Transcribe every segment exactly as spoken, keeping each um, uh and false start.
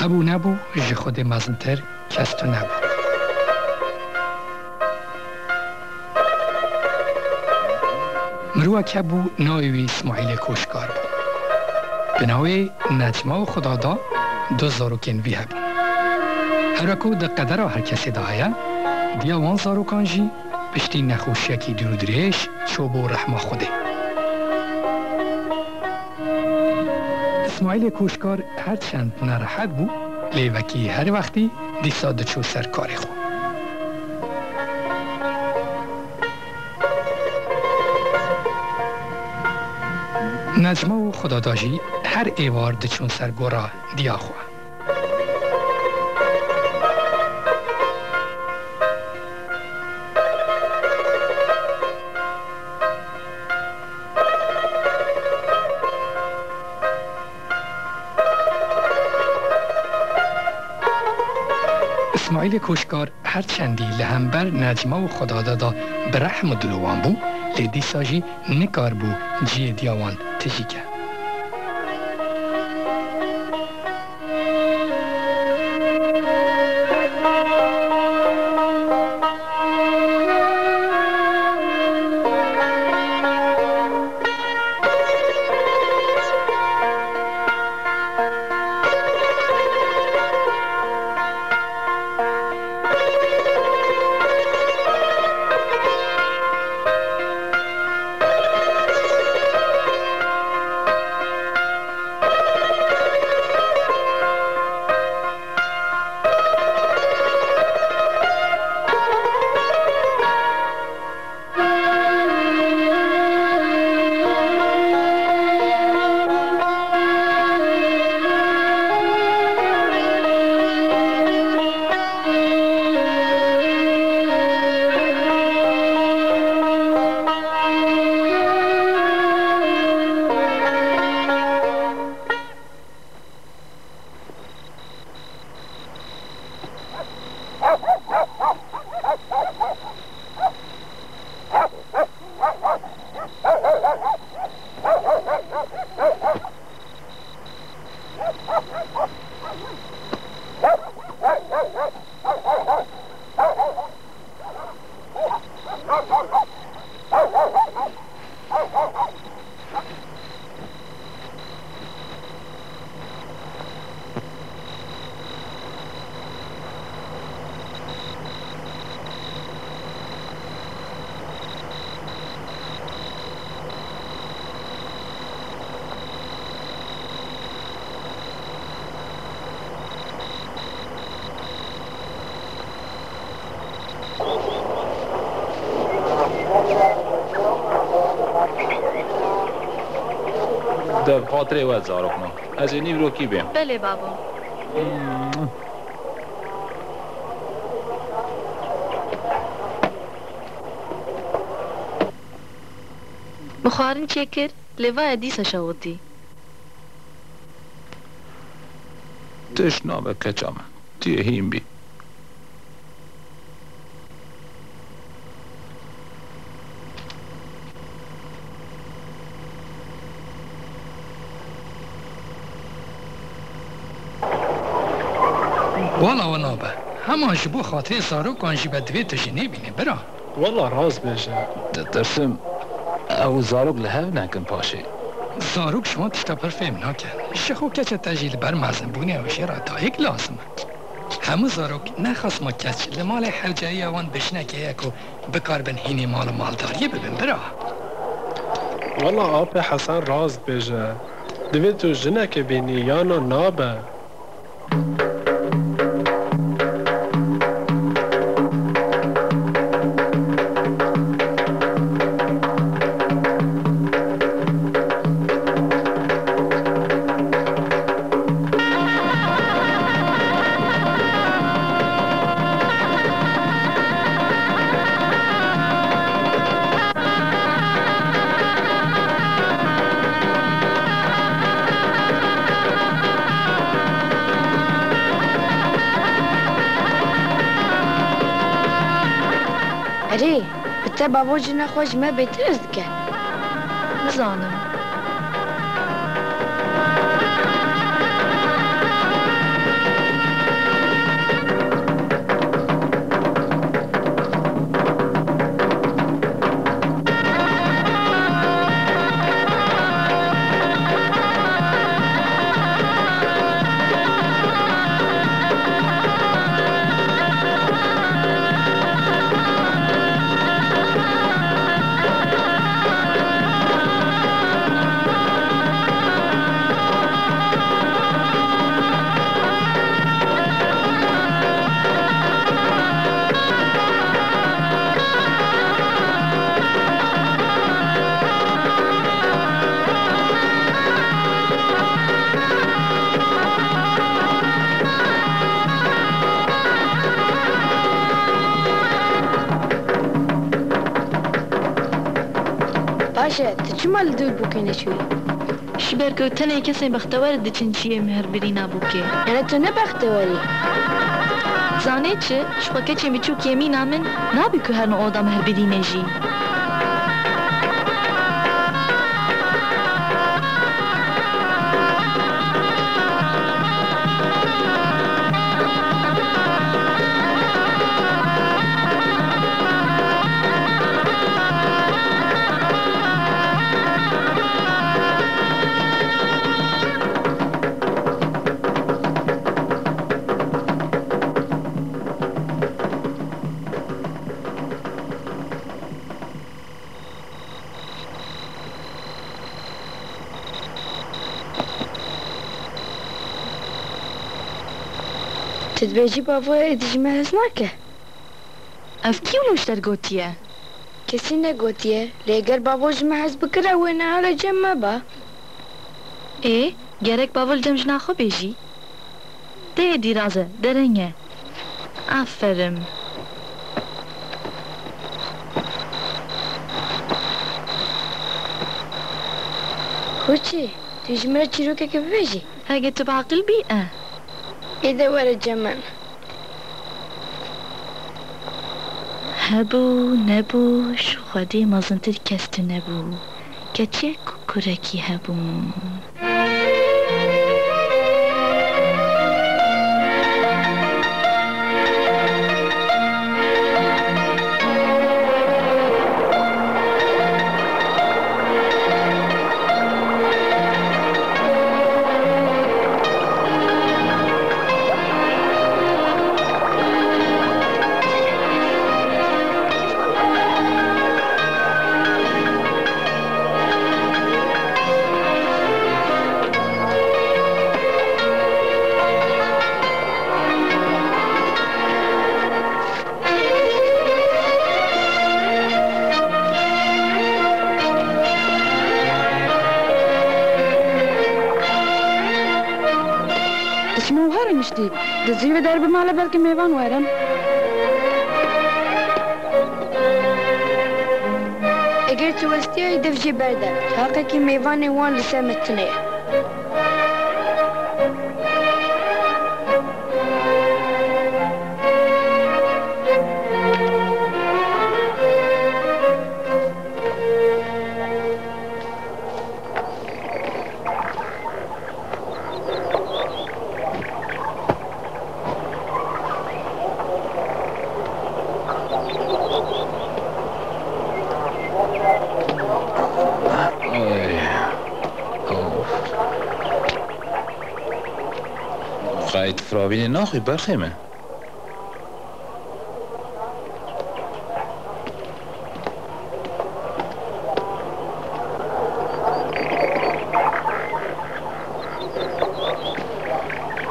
Hebû nebû, ji Xwedê mezintir kes tune bû. Mirovek hebû, navê wî Îsmaîlê Koşkar bû. Bi navê Necma û Xwedada du zarokên wî hebûn. Her wek ku di qedera her kesê de heye, diya wan zarokan jî piştî nexweşiyekî dûr û dirêj çûbû rehma Xwedê. Îsmaîlê Koşkar her çend nerehet bû, lê wekî her wextî dîsa diçû ser karê xwe. Necma û Xwedada jî her êvar diçûn ser gora diya xwe. Îsmaîlê Koşkar her çendî li hember Necma û Xwedada de bi rehm û dilovan bû, lê dîsa jî nikaribû cihê diya wan tijî ke. De bi xatirê we zarokno. Ez ê nîvro kî bêm. Belê babo. Min xwarin çêkir, lê vaye dîsa şewitî. Tişt nabe keça min. Tu yê hîn bî. Wela we nabe. Hema ji bo xatirê zarokan jî be divê tu jî nêbînî, bira. Wela rast bêje. Ditirsim ew zarok li hev nekin paşê. Zarok ji wan tişta pir fêm nake. Ji xwe keça te jî li ber mezinbûnê ew jê re dayik lazim e. Hemû zarok ne xasma keç li malê hewceyiya wan bi jinekê ye ku bikaribin hînî mal û maldariyê bibin, bira. Wela apê Hesen rast bêje. Divê tu jinekê bînî, yano nabe. Erê, bi te bavo jina xwe ji me bêtir his dike. Nizanim. Çi, tu çima li dûr bûkê neçûyî? Ji ber ku tenê kesên bextewer diçin cihê mihrbirîna bûkê. Yanî tu ne bextewer î? Zanê çi? Ji xwe keçên biçûk yê mîna min nabî ku herin oda mihrbirînê jî. Tu dibêjî bavo êdî ji me hez nake? Ev kî wilo ji te re gotiye? Kesî negotiye, lê ger bavo ji me hez bikira, wê niha li cem me ba. Ê, gerek bavo li cem jina xwe bêjî. De êdî raz e, dereng e. Aferin. Xurçî, tu ji min re çîrokekê bibêjî? Heke tu bi aqil bî, e. Ê de were cem min. Hebû, nebû, ji Xwedê mezintir kes tunebû. Keçik û kurekî hebûn. Çima wiha rûniştî? Dizî ve derbê mala, belkî mêvan werin. Eger tu westiyayî, dev jê berde. Heqekî mêvanê wan li ser me tune ye. Qayt firavînê naxwî berxê me.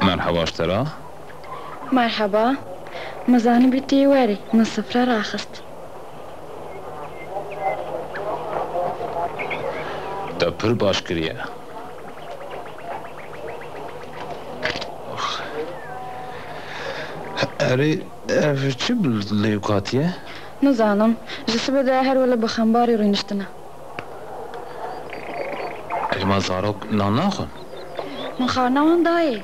Merheba ji te re. Merheba. Min zanibî tu yê werî, min sifre raxist. Te pir baş kiriye. Erê, ev çi bi lêv hatiye? Nizanim. Ji sibê de her wele bi xembarî rûniştine. Ema zarok nan naxwin? Min xwarina wan dayê.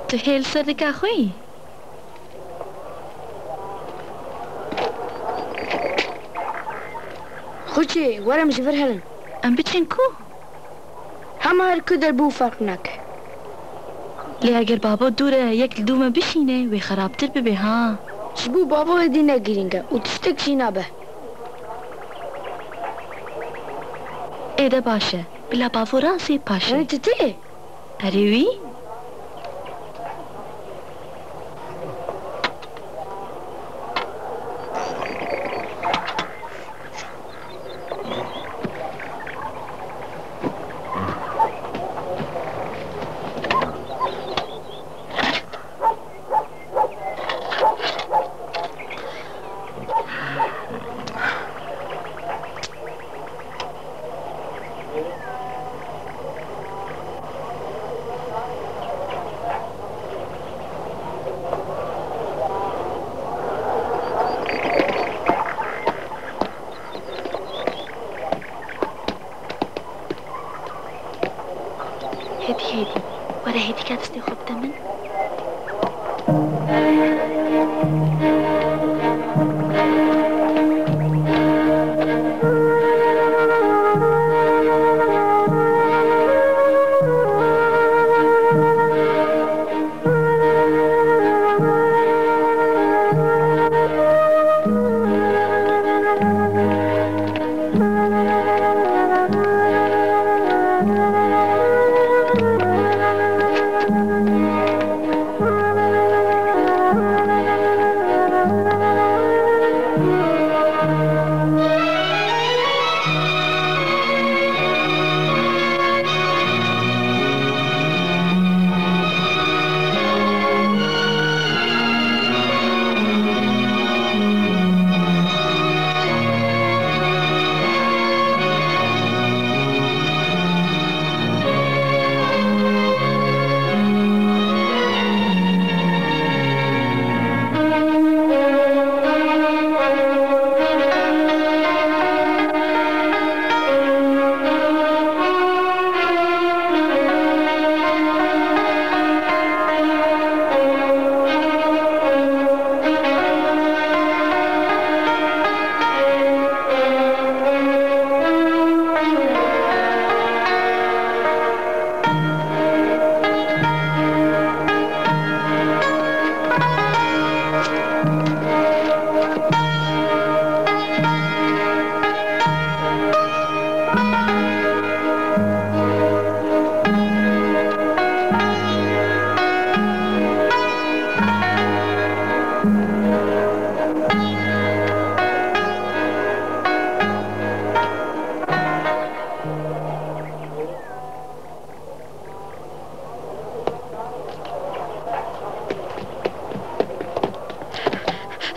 Tu hê li ser rika xwe yî? Xurçî, were em ji vir herin. Em biçin ku? Hema her ku der bû ferq nake. Lê eger bavo dûr e, yek li dû me bişîne, wê xerabtir bibe, ha. Ji bo bavo êdî ne girîng e û tiştek jî nabe. Ê de baş e. Bila bavo razê paşê. Yanî tu tê? Erê wî? Hêdî, hêdî. Were hêdî ke destê xwe bide min.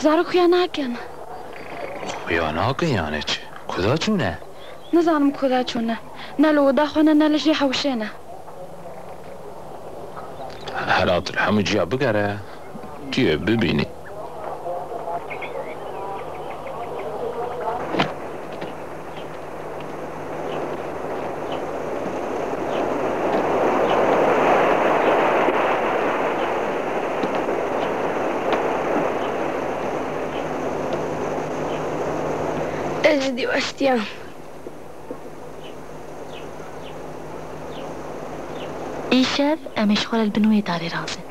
Zarok xuya nakin. Xuya nakin yani çi? Kuda çûne? Nizanim kuda çûne. Ne li oda xwe ne, ne li jê hewşê ne. Hela tu li hemû ciya bigere, tu yê bibînî. Ez ji dî weştiyam. Îşev em ê ji xwe re li bin wê darê razin.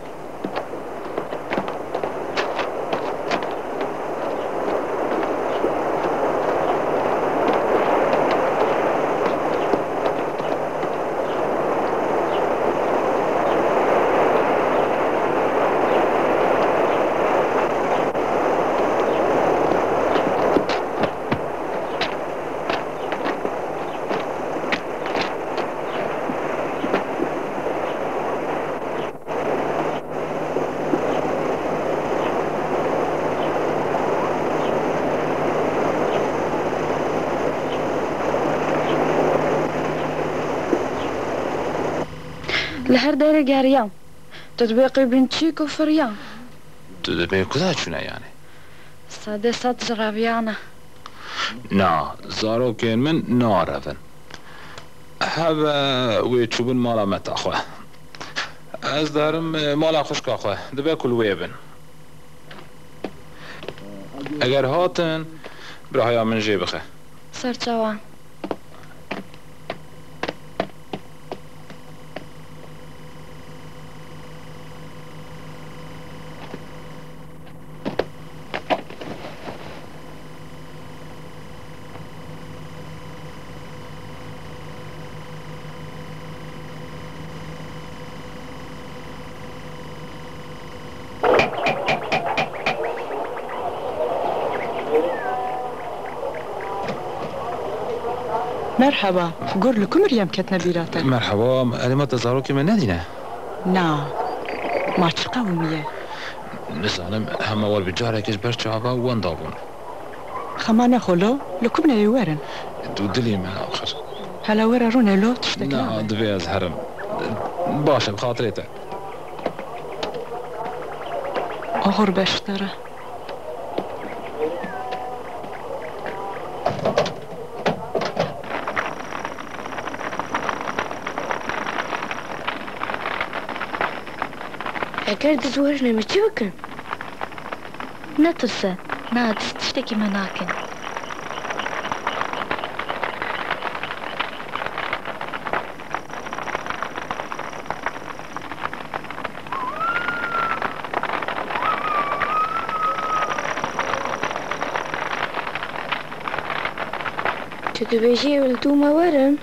Li her derê geriyam. Tu dibê qey bîn çî ku firiya. Tu dibê kuda çûne yani? Sedê sed ji reviyane. Na, zarokên min narevin. Hebe wê çûbin mala meta xwe. Ez derim, e, mala xwişka xwe. Dibe ku li wê bin. Eger hatin, birahaya min jê bixe. Serçawa. Merheba, gor li ku Meryem ketine bîra te? Merheba, erê ma te zarokê me nedîne? Na, ma çi qewimiye? Nizanim, hema wer bi carekê ji ber çava wenda bûn. Xema nexwe lo, li ku bûne ê werin? Tu dilê me axir. Hela were rûne lo, tiştek nabe. Na, divê ez herim. Baş e, bi xatirê te. Oxir be ji te re. Eger diz werin, em ê çi bikin? Netirse, na diz tiştekî me nakin. Tu dibêjî ew li dû me werin?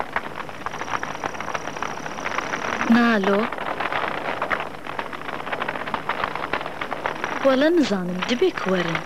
Na lo. Wele nizanim, dibe ku werin.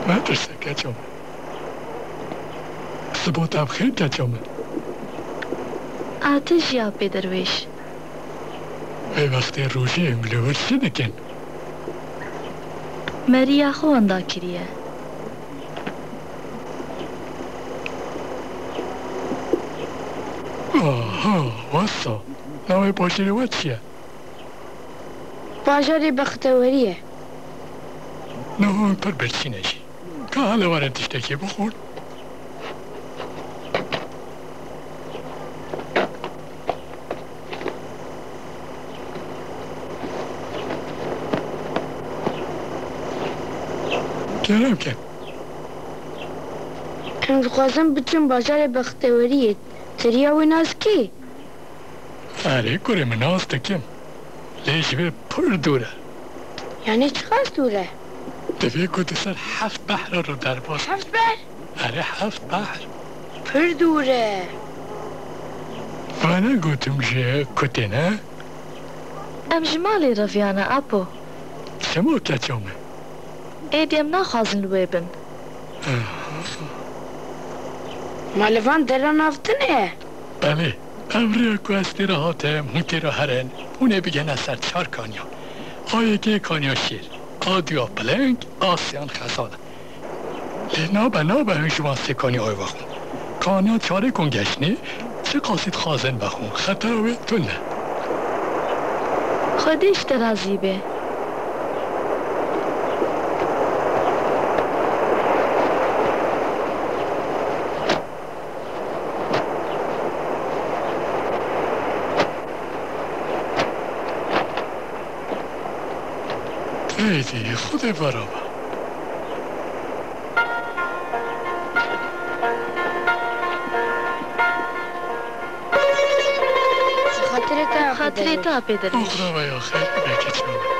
Metirse keça min. Sibota bi xêr keça min. A te jî ya pê derwêş. Vê wextê rojê em li wir çi dikin? Me riya xwe wenda kiriye. Aha, wesa. Navê bajarê we çi ye? Bajarê Bextewerî ye. Niha em pir birçî ne jî. Ka hele werin tiştekî bixwin. Kerem ke. Em dixwazin biçin bajarê Bexteweriyê. Tu riya wê nas kî? Erê kurê min, nas dikim. Lê ji vê pir dûr e. Yanî çiqas dûr e? Divê ku tu ser heft behra rû derbas. Heft behr? Erê, heft behr. Pir dûr e. Vana gotim ji ku tê ne? Em ji malê reviyane, apo. Çima keça me? Êdî em naxwazin li wê bin. Ma li van deran av tune ye? Belê. Ev rêya ku ez tê re hatim, hûn tê re herin, hûn ê bigihine ser çar kaniya. A yekê kaniya Şêr, a duya Piling, a siyan Xezal e. Lê nabe, nabe hûn ji van sê kaniya wê vexwin. Kaniya çarê ku hûn geştnê, çiqasî dixwazin vexwin, xetera wê tune. Xwedê ji te razî be. Êdî, Xwedê vera be. Xatirê te, Xatirê te, Pêderwêş. Oxira we ya xêr, belkî çawa.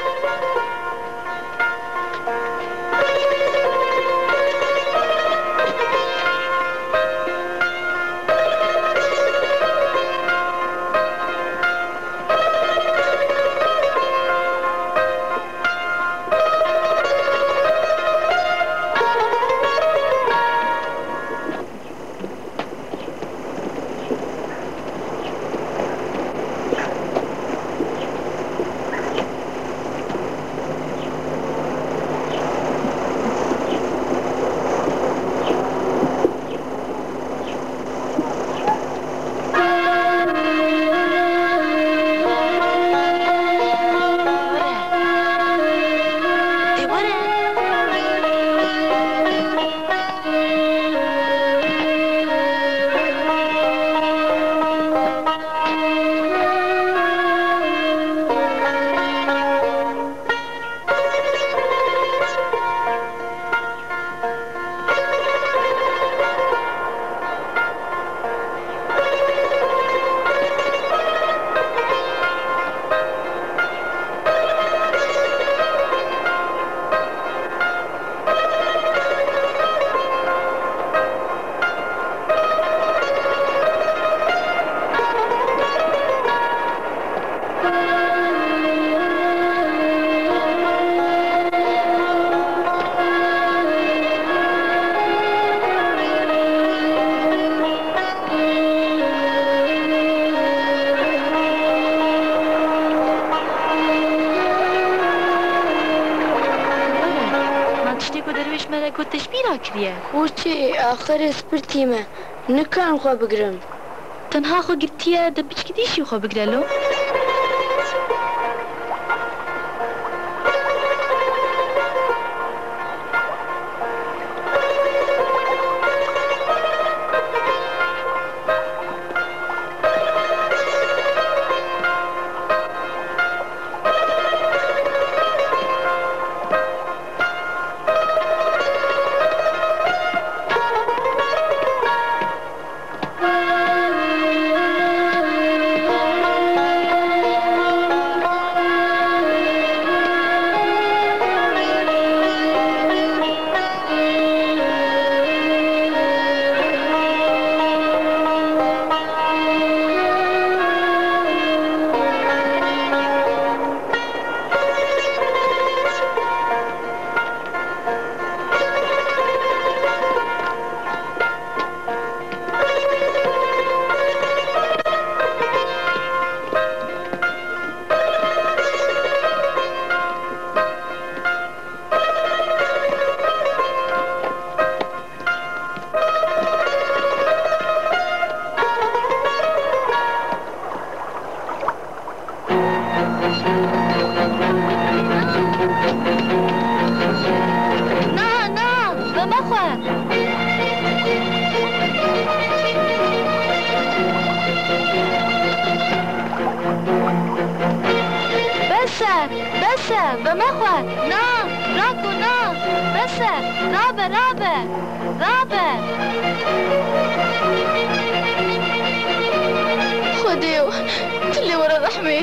Te ji bîra kiriye? Xûçê, axir ez pirtî me. Nikarim xwe bigirim. Tenha xwe girtiye, de piçkî dî jî xwe bigire lo. Na, na, vemexwe. Bes e, bes e, vemexwe. Na, Rako, na, bes e. Rabe, rabe. Rabe! Xwedêyo, tu lê were rehmê.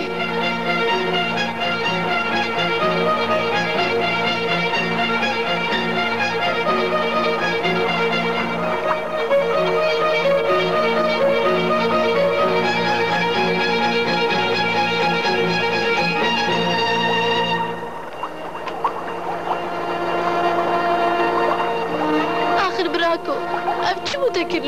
Axir birako, ev çi bû te kir?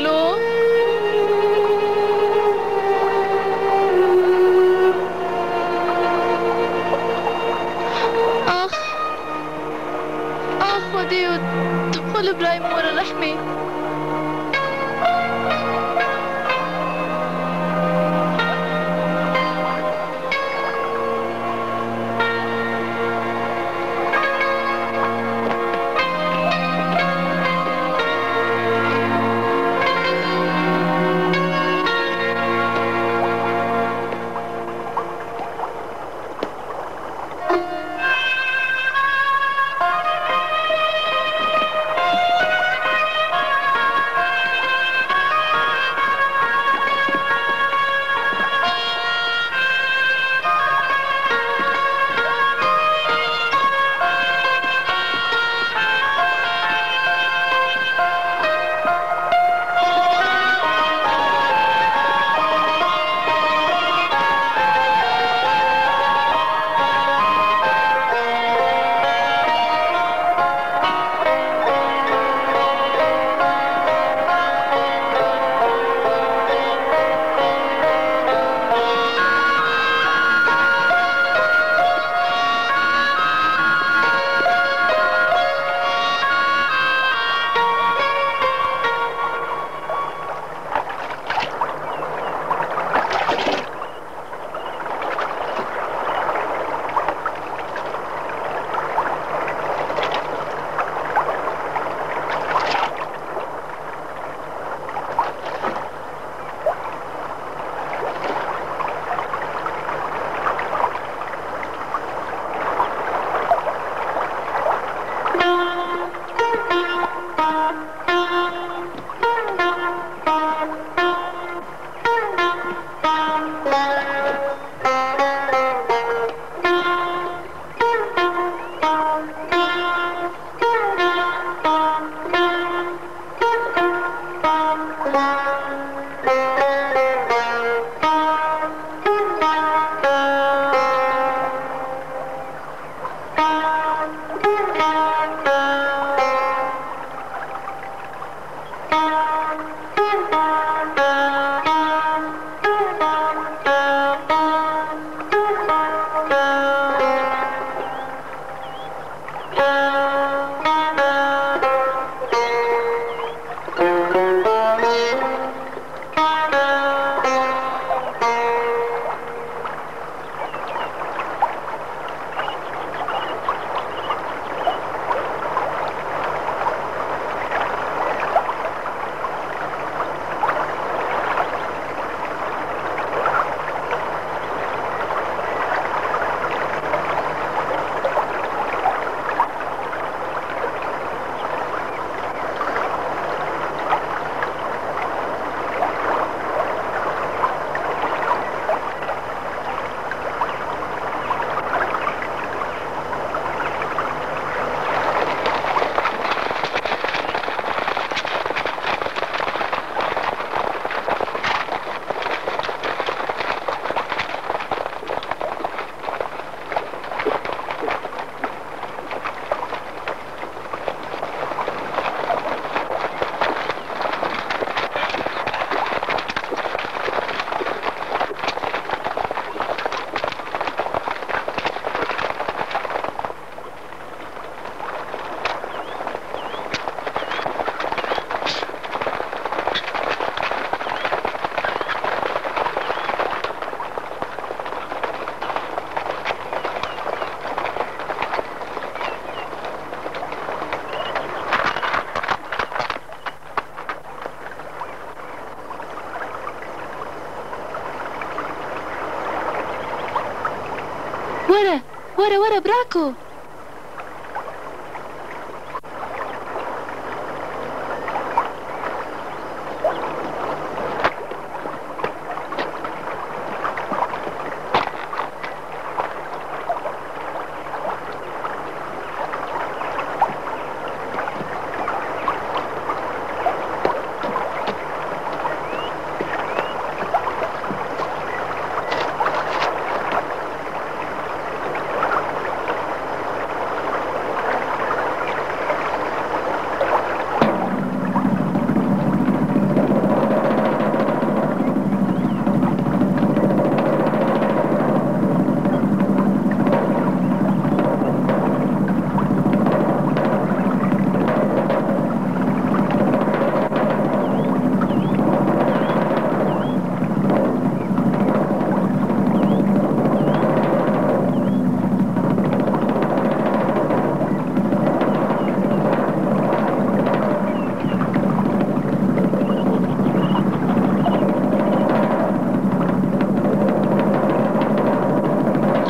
Were, were, were, Brako!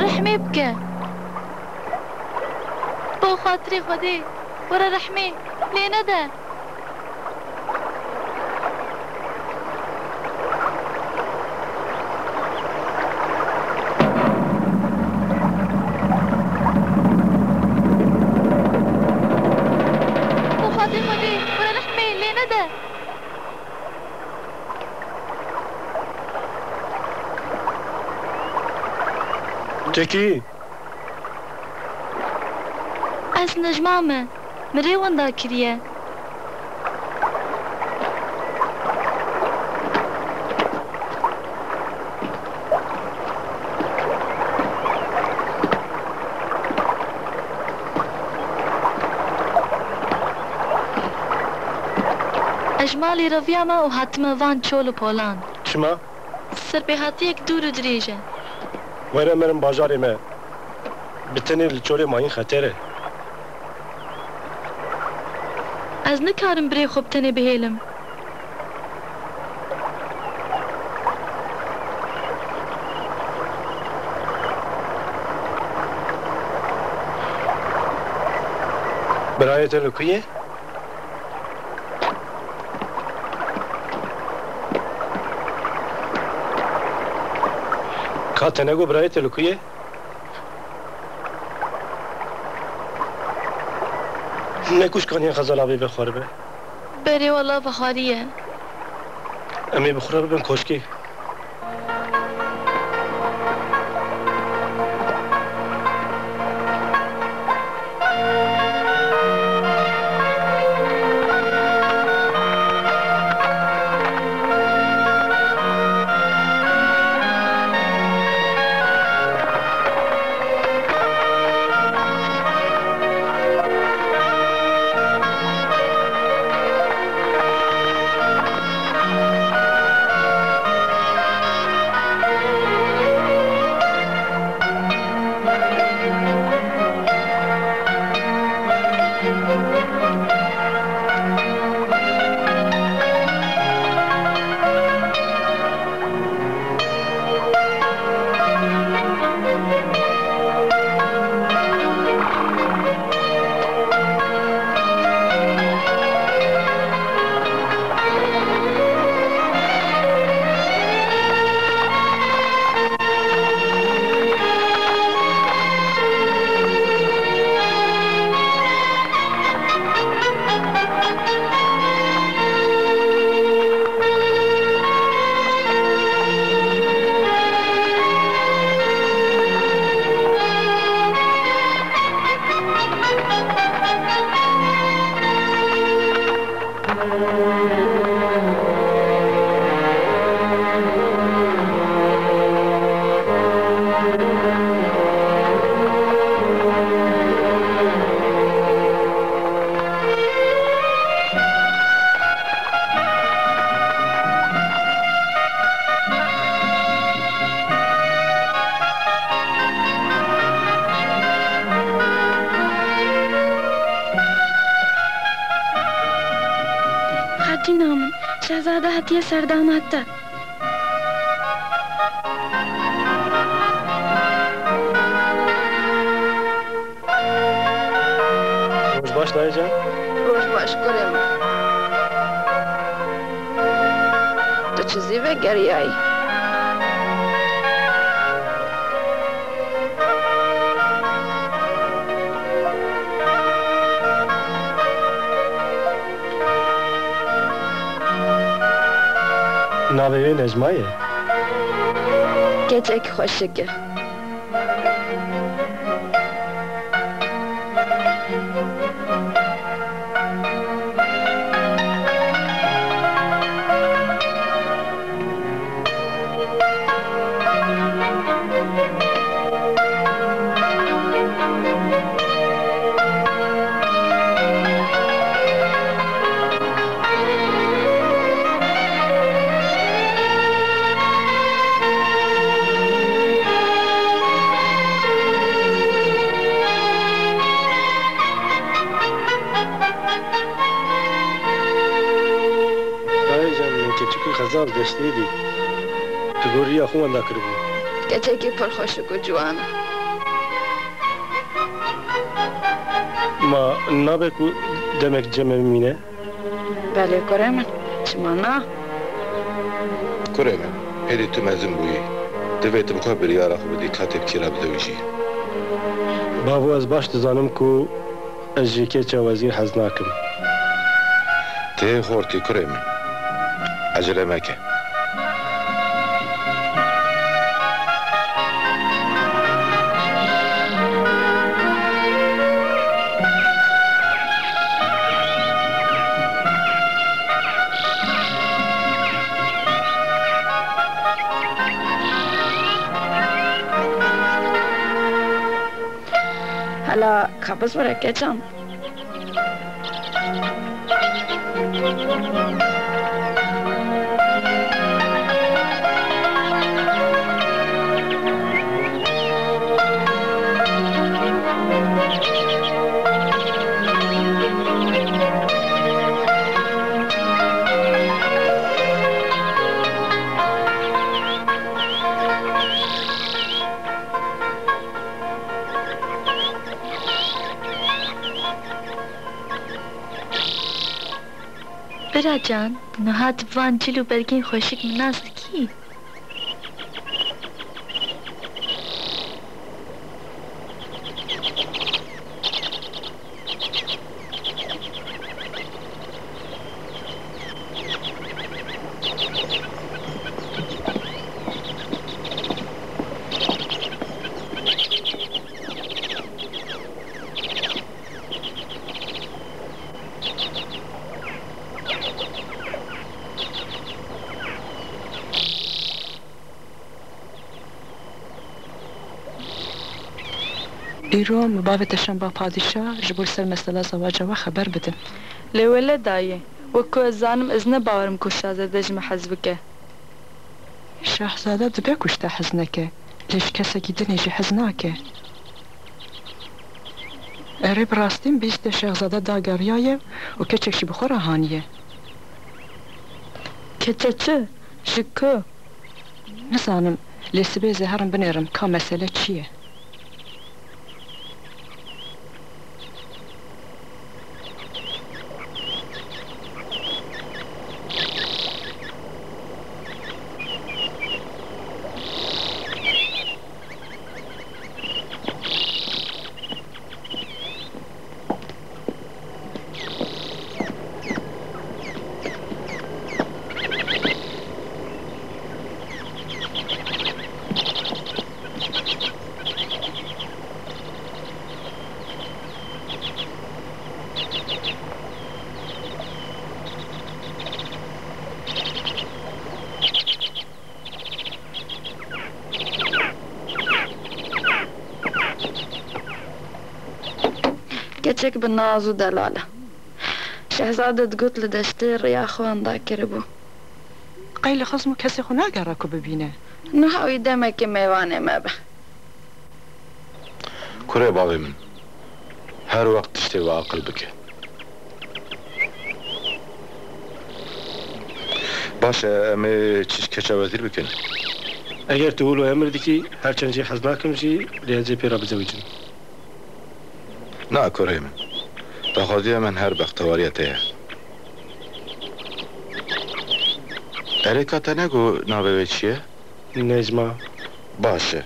Rehmê bike. Bo xatirê Xwedê, were rehmê lê nede. Bo xatirê Xwedê, were rehmê lê nede. Çekî! Ez nejma me. Min rê wenda kiriye. Ez ji malê reviyame û hatime van çol û polan. Çima? Serpêhatiyek dûr û dirêj e. Were mirim bajarê me. Bi tenê li çolê mayîn xeter e. Ez nikarim birê xwe bi tenê bihêlim. Birayê te li ku ye? Ka te negot birayê te li ku ye? Ne kuşkaniye xezala vê vexwaribe. Berê wela vexwariye. Em ê bi xwe re bibin koşkê. Xatîna min, şehzade hatiye serdana te. Dayê can. Roj baş kurê min. Tu çi zî vegeriyayî? Navê wê Necma ye. Keçek xweşik e. Dayê can, keçik û xezal deştê dî. Tu gor riya xwe wenda kiribû. Keçekî pir xweşik û ciwan e. Ma nabe ku demek cem me bimîne? Belê kurê min, çima na? Kurê min, êdî tu mezin bûyî. Divê tu bi xwe biryara xwe bidî ka tê bi kî re bizewijî. Bavo, ez baş dizanim ku ez ji keça wezîr hez nakim. Tu yê xortî kurê min. Ecele meke. Hela kabis were keçan. Bira can, niha tu bi van cil û bergên xweşik min nas dikî? Îro min bavê te şand ba padîşah, ji bo li ser mesela zewaca we xeber bidim. Lê wele dayê, wek ku ez zanim, ez ne bawer im ku şahzade ji min hez bike. Şahzade dibe ku ji te hez neke, lê ji kesekî dinê jî hez nake. Erê, bi rastî min bihîstiye şahzade dageriyaye û keçek jî bi xwe re haniye. Keça çi? Ji ku? Nizanim, lê sibê ez ê herim binêrim ka mesele çi ye. Keçek bi naz û delal e. Şehzade digot li deştê riya xwe wenda kiribû. Qey li xizm û kesê xwe nagere ku bibîne? Niha wî demekê mêvanê me be. Kurê bavê min, her wext tiştê bi aqil bike. Baş e, em ê çi ji keça wezîr bikin? Eger tu wilo emir dikî, her çend jî hez nakim jî, lê ez ê pê re bizewicim. Na kurê min. Daxwaziya min her bextewariya te ye. Erê, ka te negot navê wê çi ye? Necma. Baş e.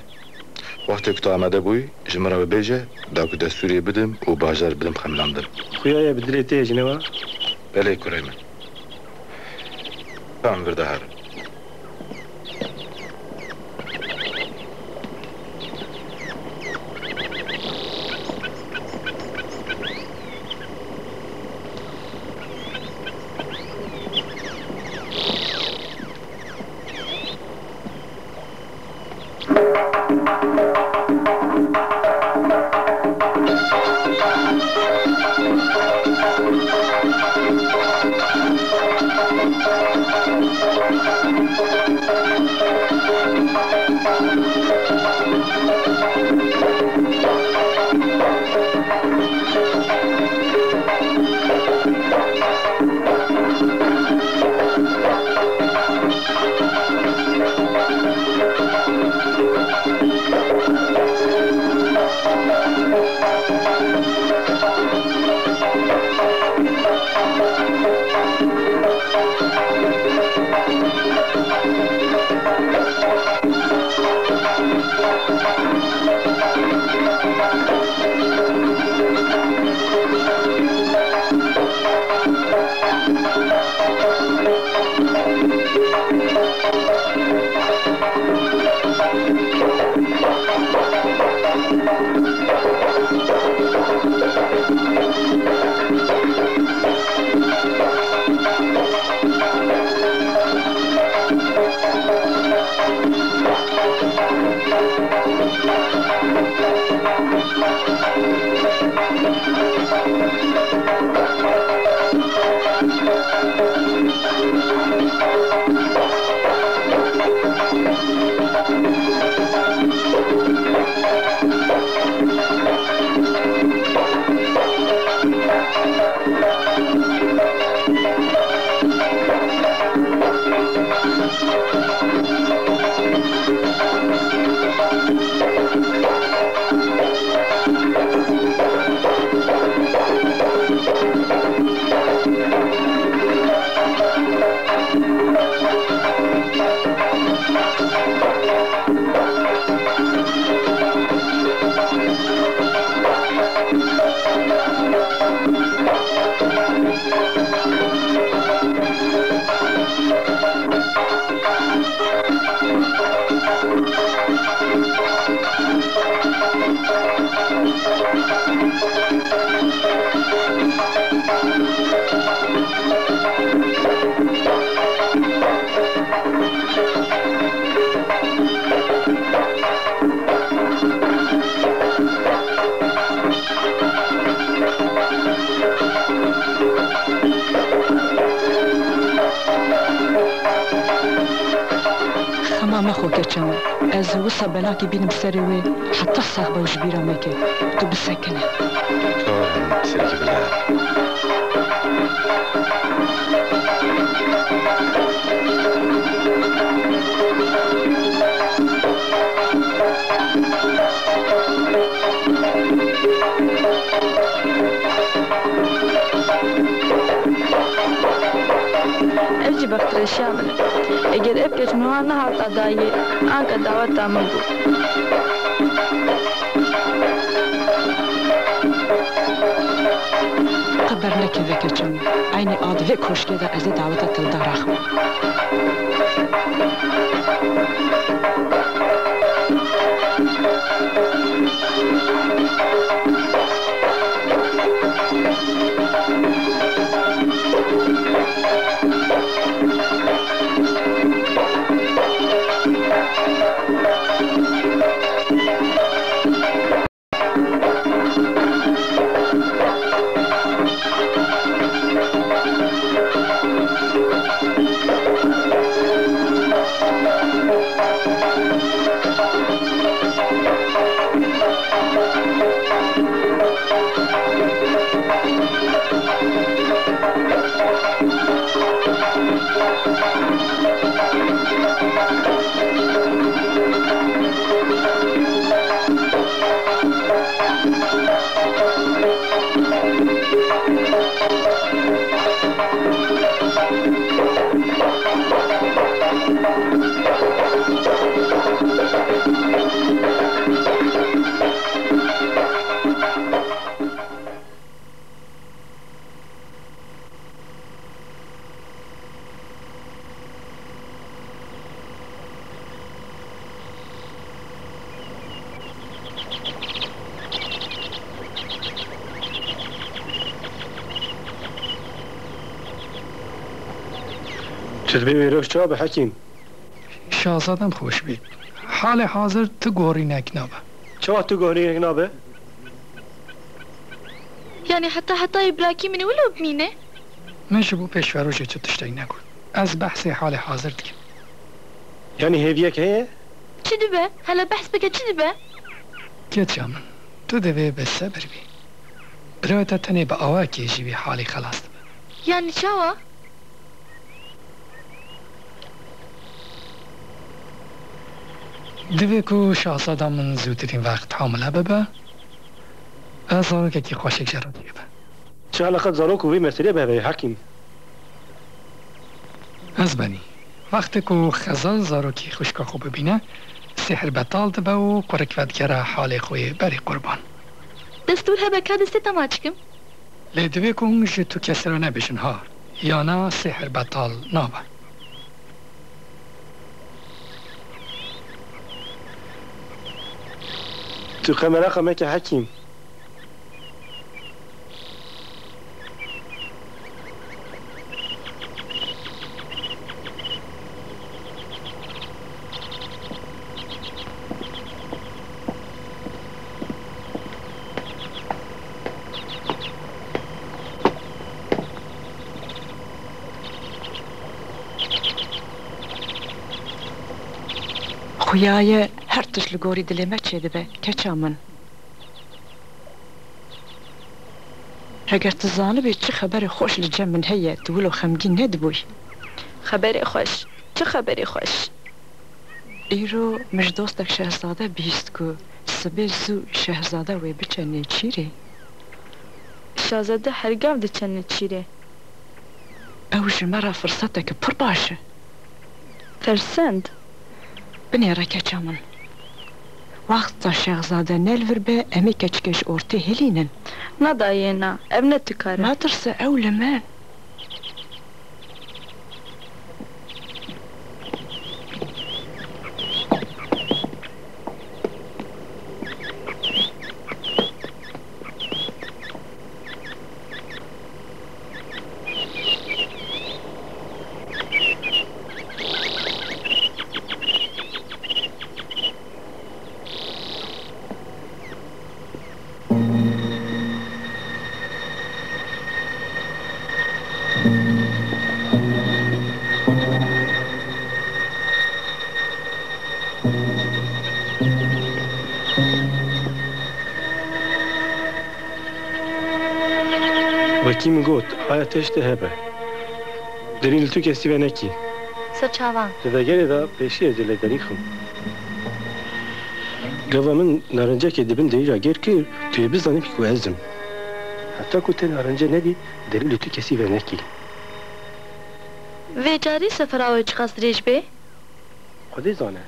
Wextê ku tu amade bûyî, ji min re bibêje, da ku destûrê bidim û bajar bidim xemilandin. Xuya ye bi dilê te ye, ji ne wa? Belê kurê min. Em vir de herin. Xema mexwe keçe min. Ez wisa belakî bînim serê wê, heta sax be û ji bîra meke. Tu bisekine. Kar min serkî bile. Ev jî bextreşiya min e. Eger ev keç min wan nehata dayê, anka daweta min bû. Qe bernekeve keçe min. Eynî a di vê koşkê de ez ê daweta te li dar axivim. Divê wê roj çawa be Hekîm? Şahzadem xweş bî. Halê hazir tu gorînek nabe. Çawa tu gorînek nabe? Yanî heta hetayê birakî min ê wilo bimîne? Min ji bo pêşverojê tu tiştek negot. Ez behsê halê hazir dikim. Yanî hêviyek heye? Çi dibe? Hele behs bike, çi dibe? Keça min, tu divê bi sebir bî. Birayê te tenê bi awayekê ji vî halî xelas dibe. Yanî çawa? Divê ku şahzada min zûtirîn wext hamile bibe, ez zarokekî xweşik jê re çêbe. Çi eleqet zarok û vê meselê bi hev heye, Hekîm? Ez benî. Wextê ku Xezal zarokî xwişka xwe bibîne, sêhr betal dibe û kurik vedigere halê xwe yê berî qurban. Destûr hebe ka destê te maç kim? Lê divê ku hûn ji tu kesî re nebêjin ha, yana sêhr betal nabe. Tu qe mereqa meke Hekîm. Xuya ye her tişt li gorî dilê me çêdibe, keça min. Heger tu zanibî çi xeberê xweş li cem min heye, tu wilo xemgîn nedibûyî. Xeberê xweş? Çi xeberê xweş? Îro min ji dostek şehzade bihîst ku sibê zû şehzade wê biçe nêçîrê. Şazade her gav diçe nêçîrê. Ew ji me re firseteke pir baş e. Tersend. Binêre keça min. Wexta şehzade ne li vir be, em ê keçikê ji ortê hilînin. Na dayê na, ev ne tu kar e. Metirse, ew li me. Wekî min got, aya tiştê hebe. Derî li tu kesî venekî. Ser çavan. Di vegerê de pêşî ez ê lê derîxim. Gava min narincekê di bin derî re gêr kir, tu yê bizanî ku ez im. Heta ku te narince nedî, derî li tu kesî venekî. Vê carî sefera we çiqas dirêj bê? Xwedê zane.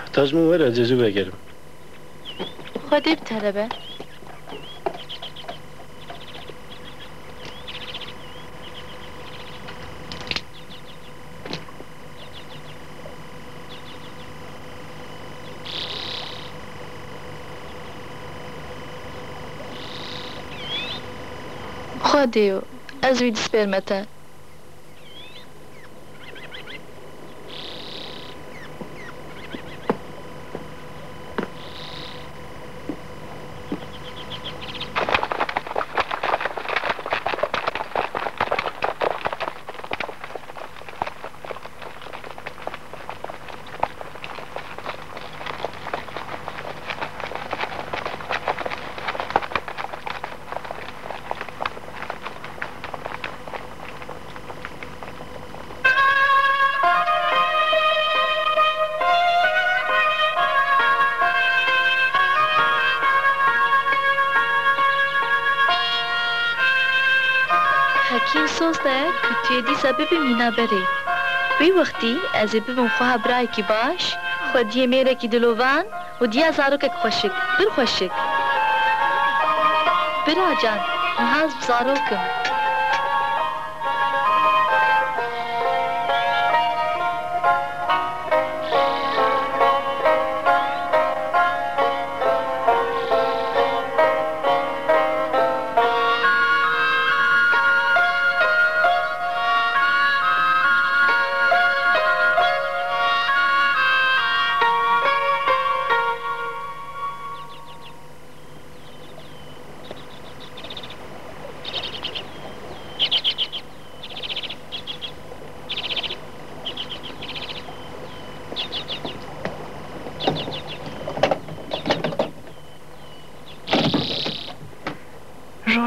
Heta ji min were, ez ê zû vegerim. Xwedê bi te re be. Xwedê yo, ez wî dispêrme te. Hekîm soz de ku tu yê dîsa bibî mîna berê. Wî wextî ez ê bibim xweha birayekî baş, xwediyê mêrekî dilovan û diya zarokek xweşik, pir xweşik. Biracan, niha ez bi zarok im.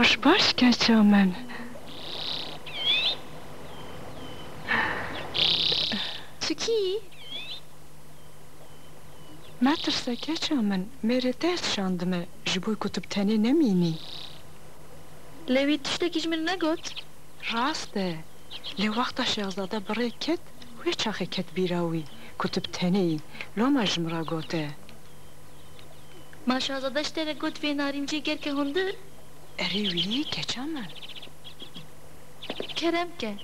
Roj baş, keça min. Tu kî yî? Metirse, keça min, mêrê te ez şandime, ji bo ku tu bi tenê nemînî. Lê wî tiştekî ji min negot. Rast e. Lê wexta Şahzade bi rê ket, wê çaxê ket bîra wî ku tu bi tenê yî, loma ji min re gote. Ma Şahzade ji te re got vê narîncê gerke hundir? Erê wî, keça min. Kerem ke.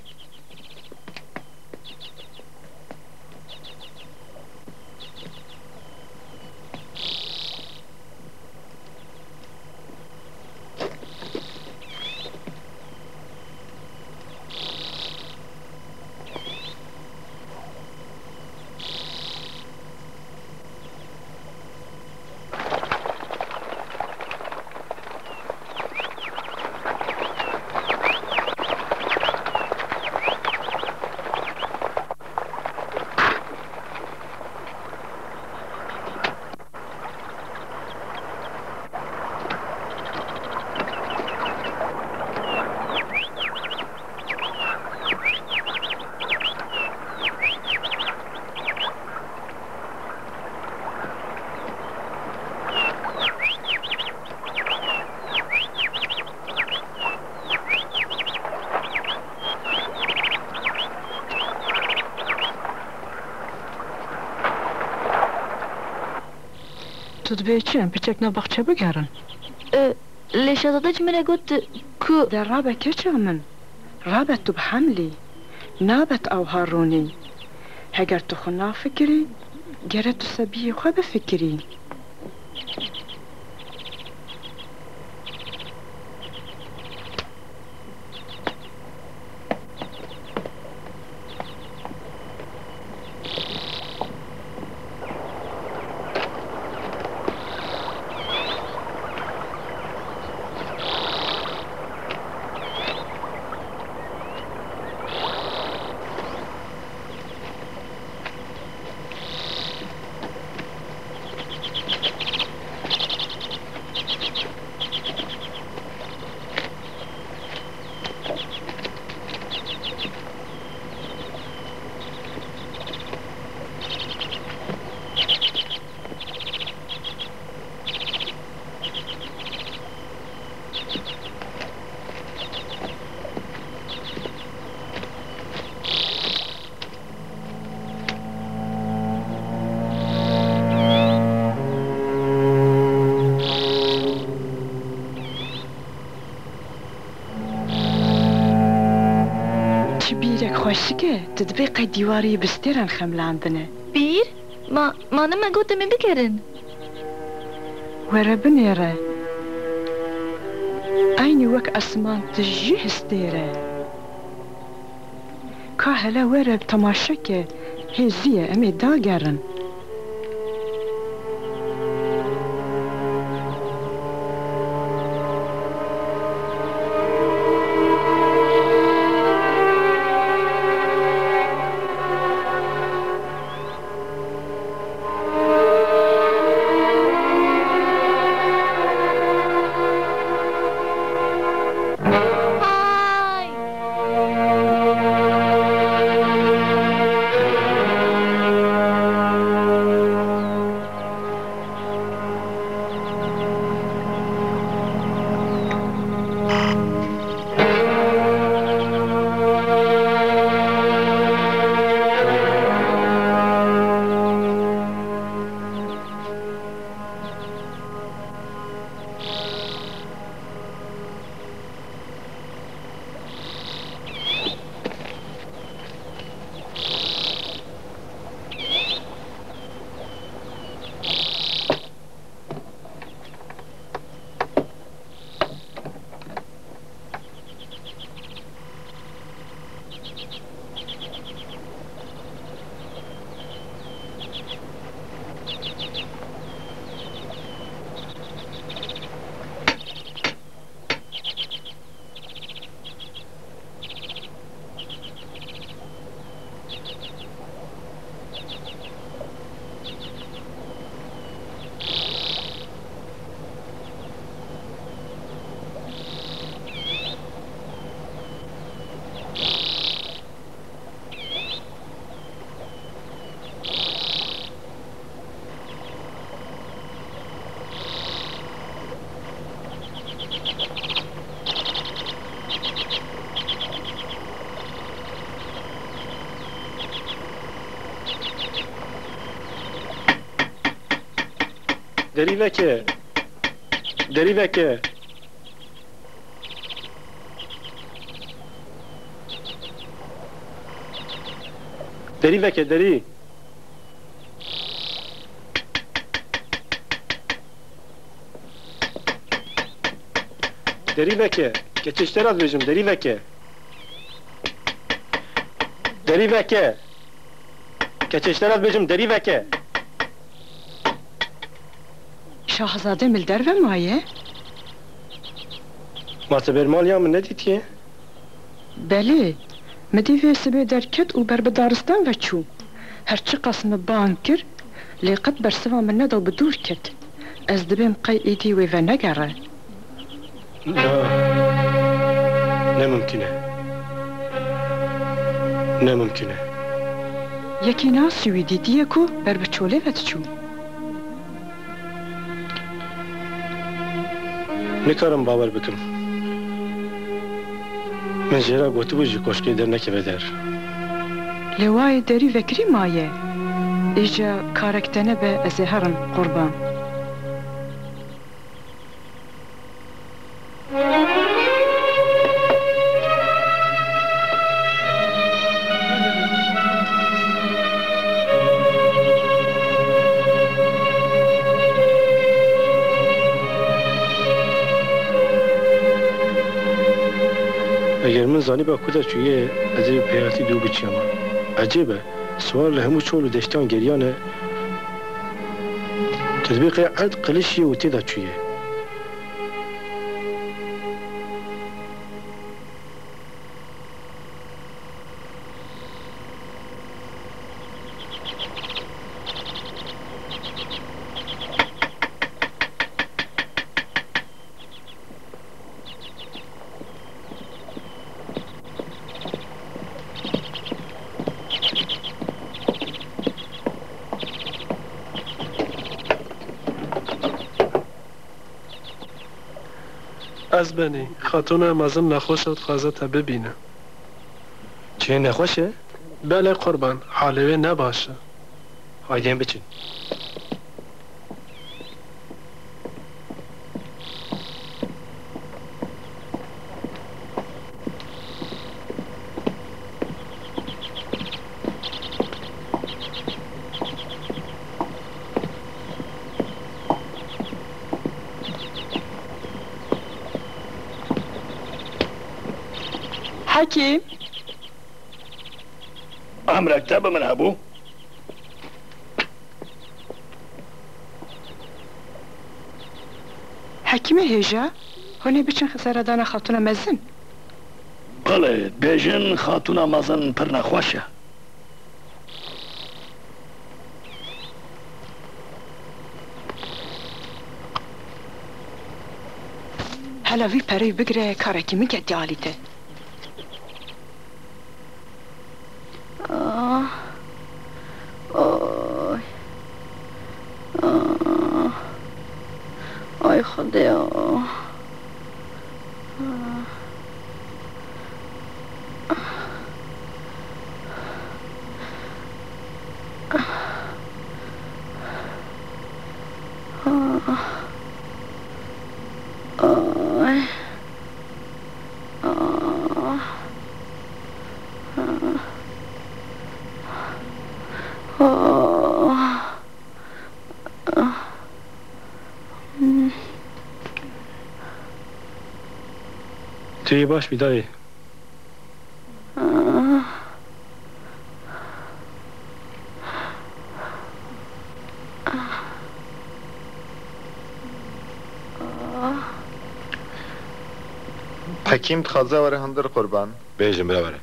Tu dibê çi em piçek nav baxçe bigerin? E, lê Şazade ji min re got ku... De rabe keça min, rabe tu bi hemlî, nabe tu ewha rûnî. Heger tu xwe nafikirî, gere tu sebiyê xwe bifikirî. Çi bîrek xweşik e, tu dibê qey dîwarê bi stêran xemilandine. Bîr? Ma, ma ne me got em ê bigerin? Were binêre. Eynî wek esman tu jî stêr e. Ka hele were temaşe ke, hê zû ye em ê dagerin. Derî veke. Derî veke. Derî veke, derî. Derî veke. Keçê ji te re dibêjim, derî veke. Derî veke. Keçê ji te re dibêjim, derî veke. Şahzade min li derve maye? Ma te ber maliya min nedîtiye? Belê, min dî vê sibê derket û ber bi daristan ve çû. Her çiqas min bang kir, lê qet bersiva min neda û bi dûr ket. Ez dibêm qey êdî wê venegere. Na, ne mimkun e. Ne mimkun e. Yekî nasî wî dîtiye ku ber bi çolê ve diçû. Nikarim bawer bikim. Min jê re gotibû ji koşkê dernekeve der. Lê wayê derî vekirî maye. Îja karek te nebe ez ê herim, Qurban. Eger min zanîba ku de çûye, ez ê bi pêhatî dû biçiyama. Ecêb e, siwar li hemû çol û deştan geriyane, tu dibê qey erd qilişiye û tê de çûye. Ez benî, xatûna mezin nexweş e û dixwaze te bibîne. Çi nexweş e? Belê qurban, halê wê ne baş e. Haydê em biçin. Hekîm. Emrek te bi min hebû? Hekîmê hêja, hûn ê biçin seredana xatûna mezin? Belê, dibêjin xatûna mezin pir nexweş e. Hela vî pereyê bigire, karekî min ketiye alî te. Ah. Oy. Ah. Ay Xwedê. Ah. Ah. Ay. Ah. Ah. Ah. Tu yê baş bî dayê. Hekîm dixwaze were hundir qurban. Bêjin bira were.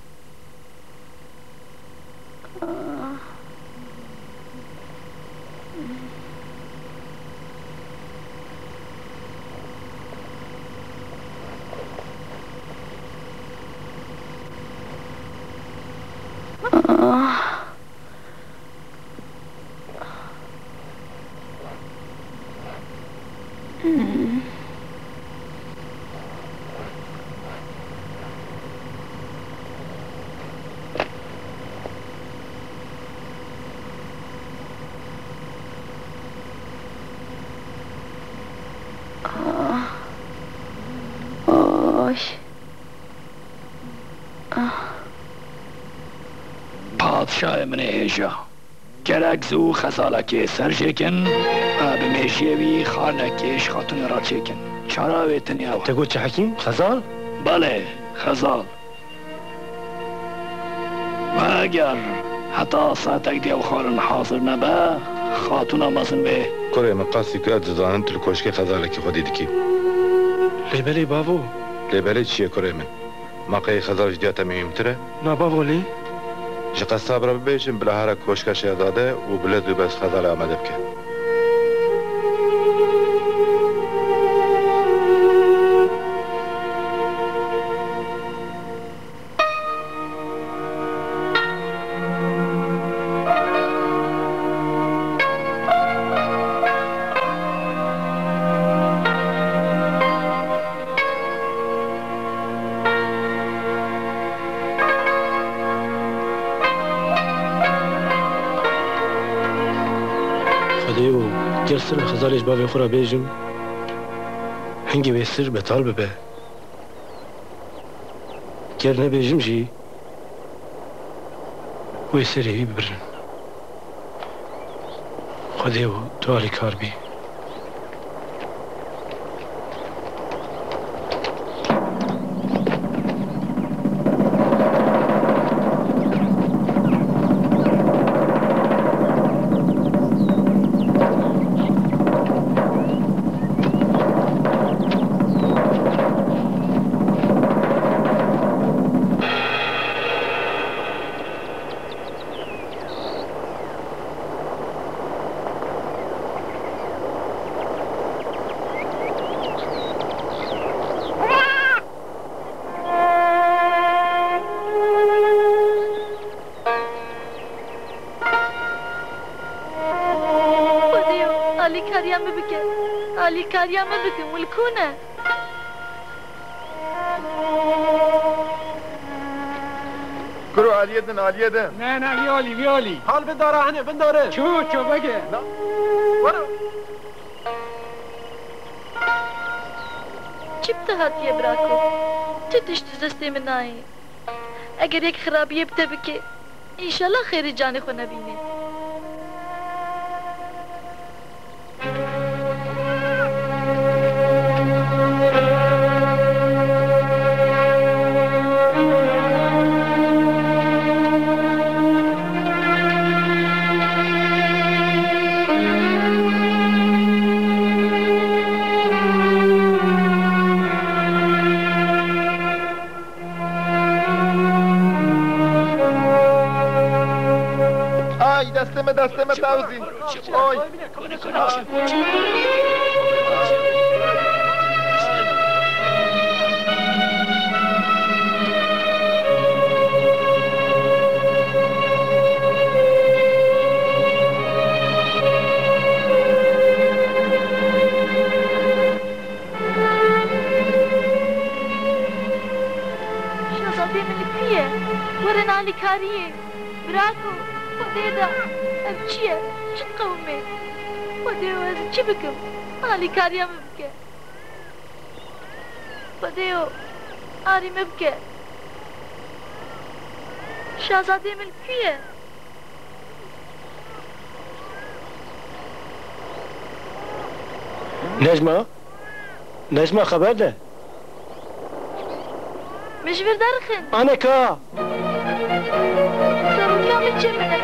Oy. Padşahê min ê hêja. Gerek zû xezalekê ser jêkin, e, bi mêjiyê wî xanekê ji xatûnê re çêkin. Çara wê tenya ew e. Te got çi Hekîm? Xezal? Belê, xezal. Ve eger heta saetek dê ew xwarin hazir nebe, xatûna mezin wê. Kurê min, qasî ku ez dizanim tu li koşkê xezalekî xwedî dikî. Lê belê bavo. Lê belê çi ye kurê min? Ma qey xezal ji diya te muhîmtir e? Na bavo lê. Ji qesab re bibêjin bila here koşka şehzade û bi lez û bez xezalê amade bike. Xwedê û ger sir bi xezalê ji bavê xwe re bêjim, hingê wê sir betal bibe. Ger nebêjim jî, wê serê wî bibirin. Xwedê û tu alîkar bî. Xwedêyo, alîkariya min bike. Alîkariya min bike, hûn li ku ne? Kuro, aliyê din, aliyê din. Ne, ne, vî alî, vî alî. Hal bin dara hene, bin dara. Ço, ço, vege. Na. Were. Çi bi te hatiye, birako? Tu tişt ji destê min nayê. Eger yek xirabiyê bi te bike, înşallah xêrê canê xwe nebînê. Ay, destê me, destê me tewzî. Oy. Şazadê min li ku ye? Werin alîkariyê. Birako, Xwedê de, ev çi ye? Çi diqewimê? Xwedê, ez çi bikim? Alîkariya min bike. Xwedêyo, arî min bike. Şazadê min li ku ye? Necma? Necma, xeber de. Min ji vir derxin. Ane ka. Seroka min çê min e.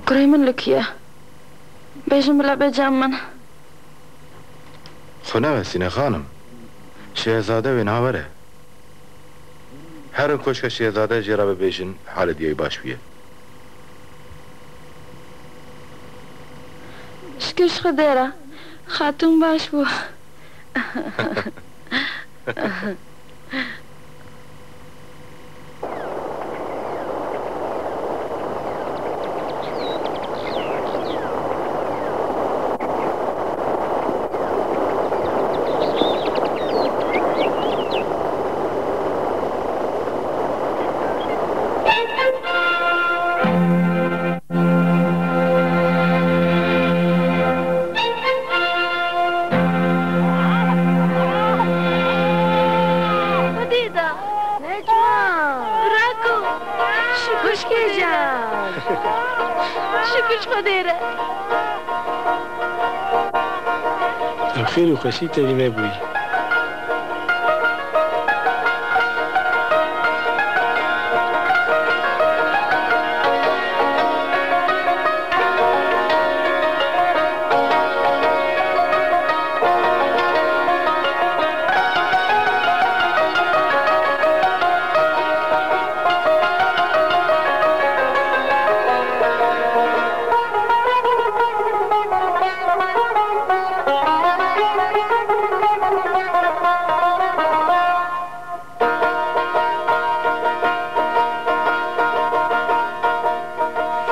Kurê min li ku ye? Bêjin bila bê cem min. Xwe newesîne xanim. Şehzade wê niha were. Herin koşka şehzade jê re bibêjin halê diyayî baş bûye. Şikir ji Xwedê re. Xatûn baş bû. Şikir ji Xwedê re. Em xêr û xweşî tevî me bûyî.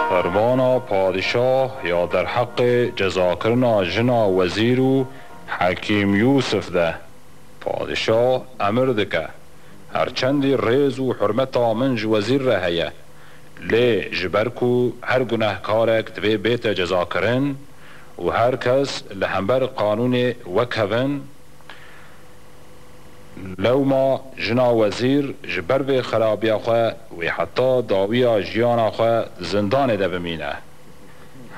Fermana padîşah ya derheqê cezakirina jina wezîr û Hekîm Yûsif de. Padîşah emir dike, her çendî rêz û hurmeta min ji wezîr re heye, lê ji ber ku her gunehkarek divê bête cezakirin û her kes li hember qanûnê wek hev in, lewma jina wezîr ji ber vê xerabiya xwe wê heta dawiya jiyana xwe di zindanê de bimîne.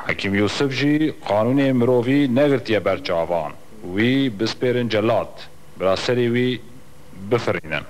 Hekîm Yûsif jî qanûnê mirovî negirtiye ber çavan, wî bispêrin celat, bila serê wî bifirînin.